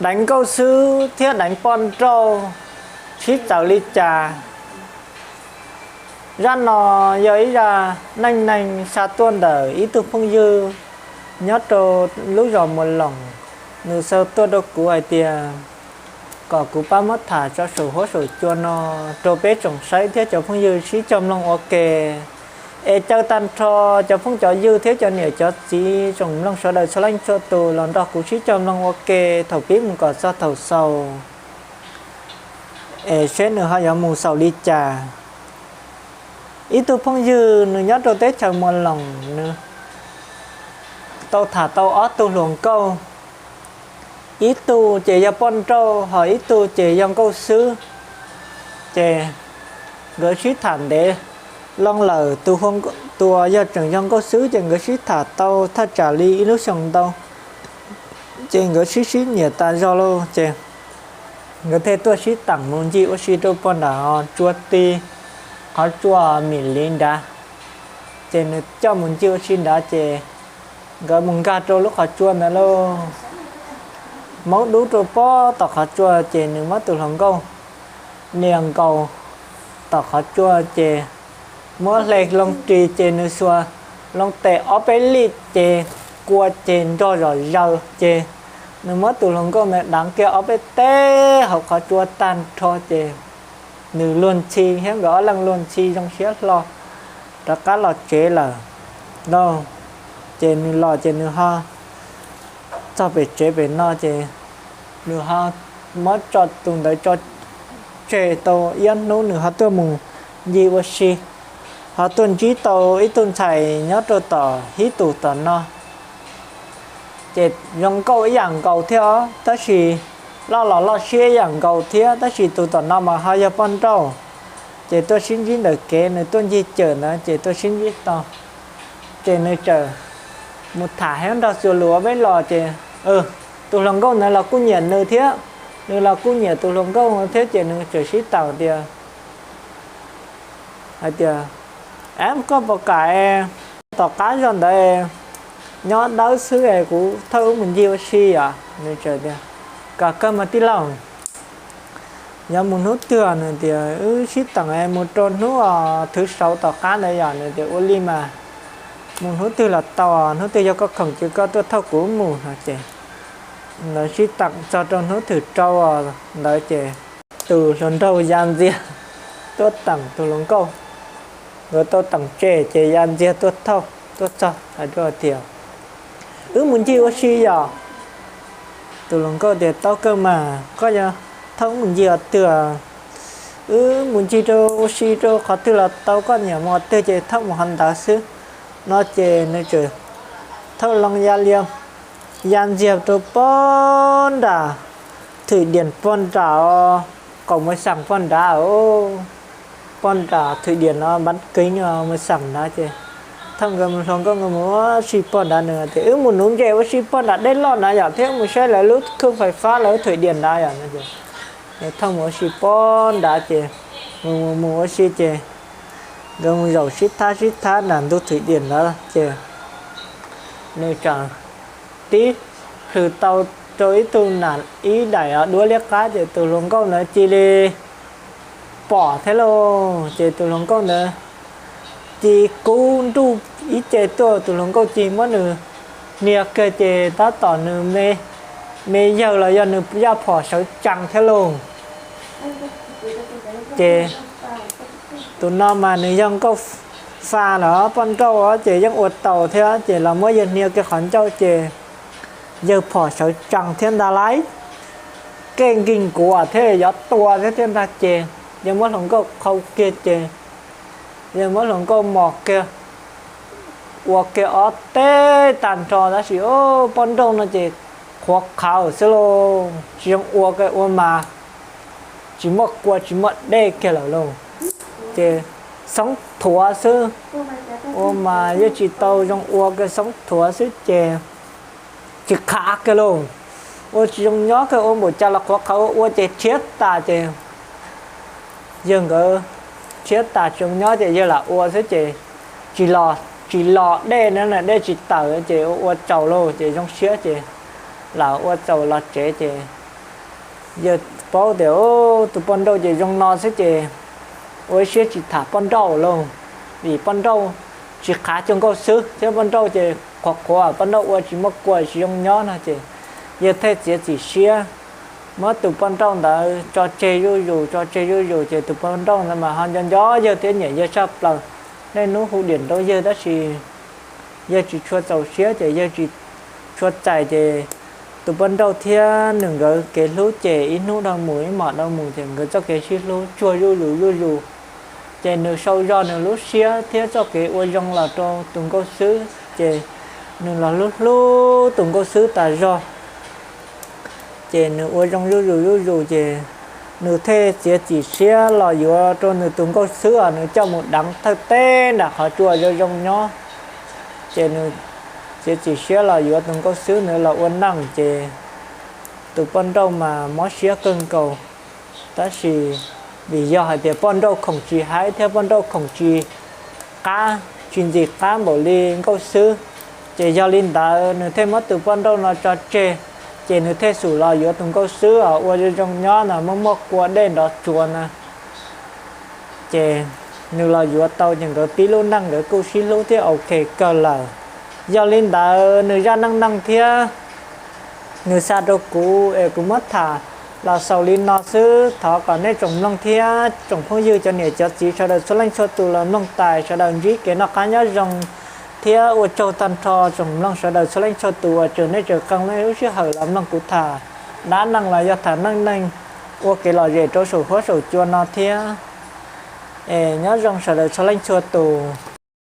Deev nkauj xwb thiab deev poj nrauj sib txawv li cas? Zaj no yog ib zaj neej neeg xa tuaj ntawm ib tug phooj ywg nyob rau lub zos Muas Loos. Nws xa tuaj rau kuv hais tias kom kuv pab muab tham tso saum huab saum cua no rau peb tsoom saib thiab cov phooj ywg sib cog mloog ua ke. Es caw tag nrho cov phooj cov ywg thiab cov niam cov txiv tsoom mloog sawv daws txhua leej txhua tus los nrog kuv sib cog mloog ua ke thaum pib mus kom txog thaum xaus, es seb nws ho yuav mus xaus li cas. Ib tug phooj ywg nws nyob rau teb chaws Muas Loos, nws tau tham tau ob tug hluas nkauj, ib tug ces yog poj nrauj ho ib tug ces yog nkauj xwb. Ces nkawd sib tham ntev loo lawm, tus uas yog tseem yog nkauj xwb ces nkawd sib tham tau thaj tsam li ib lub xyoos ntau, ces nkawd sib sib nyiam tas zog lauj. Ces nkawd thiaj tuaj sib teem mus ncig ua si rau pog nram tsua ti, qhov tsua Mim Liv nrad. Ces nws coj mus ncig ua si nrad ces nkawd mus nkag rau lub qhov tsua ntawd lauj. Hmoob dub rau pob tom qhov tsua ces nws muab tus hluas nkauj nias nkaus tom qhov tsua ces muab hle loo ris ces nws xuas loo tes ob peb lij ces kua ces nrog zom zaws ces nws muab tus hluas nkauj ntawd deev kiag ob peb teg hauv qhov tsua tag nrho ces nws luag ntxhi thiab nkawd ob leeg luag ntxhi zoo siab hlo rov qab los tsev lawm lauj. Ces nws los ces nws ho txog pem tsev pem no ces nws ho muab tso tus ntawd tso tseg tau ib ob hnub nws ho tuaj mus ncig ua si, ho tuaj ntsib tau ib tug ntxhais nyob rau tom hib tus tom no. Ces zoo nkauj ib yam nkaus thiab os, tab sis loj los loj siab ib yam nkaus thiab, tab sis tus tom no mas ho yog poj nrauj. Ces tuaj sib ntsib ntawm kev, nws tuaj ncig cawm ntawd ces tuaj sib ntsib tau. Ces nws txawm mus tham thiab nrog txuas lus ua peb los ces tus hluas nkauj ntawd los kuj nyiam nws thiab, nws los kuj nyiam tus hluas nkauj thiab ces nws txawm sib teem tias hais tias, Ab, koj puas kam tom qab zog ntawd nyob dawb xwb es kuv thauj wb mus ncig ua si os? Nws tias, Kam kawg mas tij laug. Yuav mus hnub twg? Nws tias, Wb sib teem mus rau hnub thwv saud tom qab ntawd yom. Nws tias, Ua li mas mus hnub twg los tau, hnub twg yog koj khoom ces koj tuaj thauj kuv mus no ces lawv sib teem txog rau hnub thwm rau ntawd ces tus hluas nraug ya ntxiag tuaj teem tus hluas nkauj. Nkawd tau teem tseg ces ya ntxiag tuaj thauj tuaj txog hais rau tias, Wb mus ncig ua si yom? Tus hluas nkauj tias, Tau kawg mas, koj yuav thauj wb mus ncig qhov twg? Wb mus ncig rau ua si rau qhov twg los tau, koj nyiam mus qhov twg ces thauj mus qhov ntawd xwb no ces nws txawm thauj loo ya lia ya ntxiag rau pob nram Thwm Diam pob nram, qaum Mawv Xeem pob nrad, pob nram Thwm Diam no Npab Keeb Mawv Xeem nrad ces thauj nkawd mus, hluas nkauj nkawd mus ua si pob nrad. Nws tias, Wb mus nuv ntses ua si pob nram dej loj na yom, thiab mus saib lawv lub khwj fais fab lawv Thwm Diam nrad yom. Nws thauj mus ua si pob nrad ces mus mus mus ua si ces nkawd mus zaum sib thab sib thab nram ntug Thwm Diam ntawd ces nws txawm tib plhws tau rau ib tug nam ib daim duab liab qab ces tus hluas nkauj ntawd cia li pom thiab lauj. Ces tus hluas nkauj ntawd cia kub nruj ib ce tuaj, tus hluas nkauj cia muab nws hnia kiag ces tab tom nws me yawg los yog nws yaj phom sawv tsees thiab lauj. Ces tus no mas nws yog nkauj fa los poj nrauj ces yeej ua tau thiab, ces los muab yawg hnia kiag qhov ncauj ces yawg phom sawv tsees thiab ntag lauj. Kej nkig nkuav thiab yuav tua thiab thiab ntag ces yawg muab hluas nkauj qhau kiag ces yawg muab hluas nkauj mos kiag, ua kiag ob teg tag nrho, tab sis poj nrauj no ces qhuav qhawv xwb lauj, tsis zoo ua kiag, ua mas tsis muaj kua tsis muaj dej kiag lawm lauj. Ces xoob thuav xwb, ua mas yeej tsis tau zoo ua kiag, xoob thuav xwb ces tsis qhav kiag lauj. Ua tsis zoo nyob kiag, ua npaum cas los qhuav qhawv, ua ces rhiab tas ces yawg nkawd rhiab tas tsis zoo nyob ces yawg lam ua xwb ces tsis los, tsis los dej na, dej tsis tawm ces ua tsaus lauj, ces zoo siab ces lam ua tsaus los tsev ces Yawg paub tias tus poj nrauj ces zoo no xwb ces ua ib siab tsis tham poj nrauj lauj, vim poj nrauj tsis khav cuag nkauj xwb thiab poj nrauj ces qhuav qhuav, poj nrauj ua tsis muaj kua tsis zoo nyob no ces yawg thiaj txiav txim siab muab tus poj nrauj ntawd tso tseg zuj zus, tso tseg zuj zus ces tus poj nrauj ntawd mas ho nco nco yawg thiab nyiam yawg tshaj plaws. Niaj hnub hu diam nraud yawg tab sis yawg tsis tshua txaus siab ces yawg tsis tshua txais ces tus poj nrauj thiab nws nkawd kev hlub ces ib hnub dhau mus ib hmos dhau mus ces nkawd txoj kev sib hlub tsuag zuj zus zuj zus. Ces nws sau zog nws lub siab thiab txoj kev ua zoo los rau tus nkauj xwb ces nws los hlub hlub tus nkauj xwb tas zog. Ces nws ua zoo zuj zus zuj zus ces nws thiaj txiav txim siab los yuav rau nws tus nkauj xwb os, nws coj mus deev thawj teb nram qhov tsua zoo zoo nyob. Ces nws txiav txim siab los yuav tus nkauj xwb ntawd los ua neej ces tus poj nrauj mas mob siab kawg nkaus. Tab sis vim yog hais tias poj nrauj khoom tsis haib thiab poj nrauj khoom tsis qab, tsis ntxim qab npaum li nkauj xwb, ces yog li ntawd nws thiaj muab tus poj nrauj no tso tseg. Ces nws thiaj xub los yuav tus nkauj xwb os, ua zoo zoo nyob no muaj muaj kua dej nrov tsuas na. Ces nws los yuav tau ces nkawd pib lub neej nkawd kuj sib hlub thiab ok kawg lawm. Yog li ntawd nws zaj neej neeg thiab nws xa rau kuv es kuv muab tham los xaus li no xwb. Thov kom nej tsoom mloog thiab tsoom phooj ywg cov niam cov txiv sawv daws txhua leej txhua tus los mloog tas sawv daws ntsib kev noj qab nyob zoo thiab ua tsaug tag nrho tsoom mloog sawv daws txhua leej txhua tus uas tseem nej tseem qee nej lub sij hawm los mloog kuv tham dab neeg los yog tham neej neeg ua kev lom zem rau saum huab saum cua no thiab. Es nyob zoo sawv daws txhua leej txhua tus.